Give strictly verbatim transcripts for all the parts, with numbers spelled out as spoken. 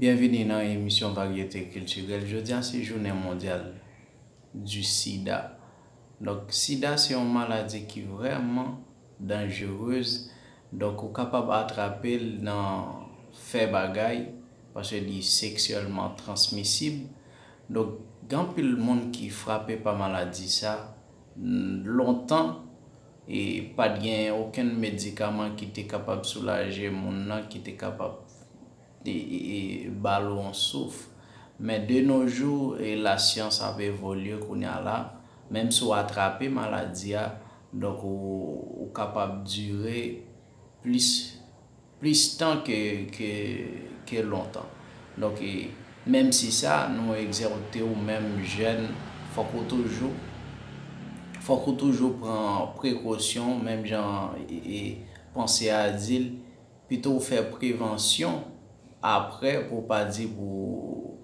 Byenvini nan emisyon Varyete Kiltirèl. Jodi a se jounen mondyal du sida. Donk, sida se yon maladi ki vrèman danjerez. Donk, ou kapab atrape l nan fè bagay, paske li seksyèlman transmisib. Donk, gen anpil moun ki frape pa maladi sa. Lontan, e pa t gen okenn medikaman ki te kapab soulaje moun nan, ki te kapab e, e, e, ba l yon souf. Men de nos jours, e, lasyans ap evolye kounye a la, menm si w atrape maladi a, donk ou, ou kapab dire plis, plis tan ke, ke, ke lontan. Donk, e, menm si sa, nou egzòte w menm jèn, fòk ou toujou, fòk ou toujou pran prekosyon, menm jan, e, e, panse a di l, pito w fè prevansyon apre pou w pa di pou,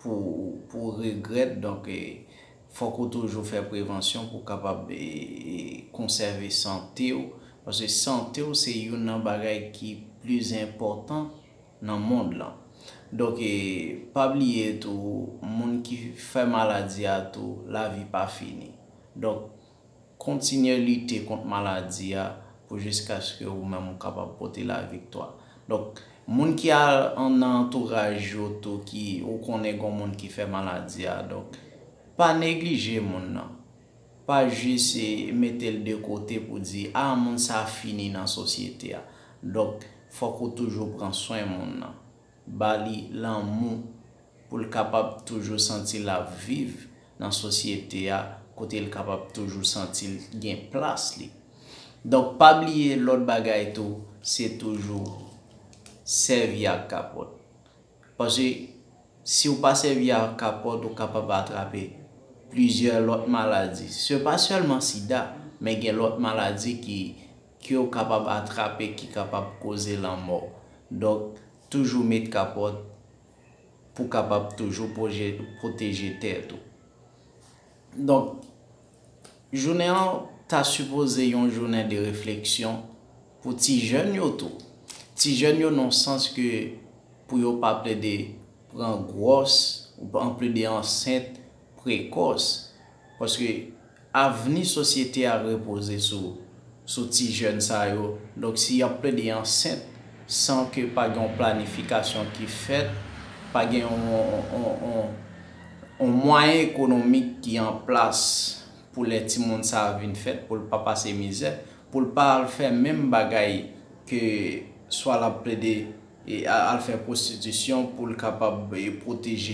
pou, pou w regrèt. Donk, e, fòk ou toujou fè prevansyon pou w kapab, e, e, konsève sante w. Paske sante w se youn nan bagay ki pli enpòtan nan mond lan. Donk, e, pa bliye tou, moun ki fè maladi a tou, lavi pa fini. Donk, kontinye lite kont maladi a pou jiskaske ou menm ou kapab pote laviktwa. Donk, moun ki a, nan antouraj yo tou ki ou konnen gen moun ki fè maladi a, donk, pa neglije moun nan. Pa jis, e, mete l de kote pou di, a, moun sa fini nan sosyete a. Donk, fòk ou toujou pran swen moun nan. Ba li lanmou pou l kapab toujou santi l ap viv nan sosyete a, kote l kapab toujou santi l gen plas li. Donk, pa bliye lòt bagay tou, se toujou sèvi ak kapòt. Paske si w pa sèvi ak kapòt, ou kapab atrape plizyè lòt maladi. Se pa sèlman sida, men gen lòt maladi ki, ki w kapab atrape, ki kapab koze lanmò. Donk, toujou met kapòt pou kapab toujou pwoje-, pwoteje tèt ou. Donk, jounen an ta sipoze yon jounen de refleksyon pou ti jèn yo tou. Ti jèn yo nan sans ke pou yo pa plede pran gwòs, ou pa plede ansent prekòs. Paske avni sosyete a repoze sou, sou ti jèn sa yo. Donk, si y ap plede ansent san ke pa gen yon planifikasyon ki fèt, pa gen yon, yon, yon, yon, yon mwayen ekonomik ki an plas pou lè timoun sa a vin fèt, pou l pa pase mizè, pou l pa al fè menm bagay ke swa l ap plede e a-, al fè pwostitisyon pou l kapab, e, pwoteje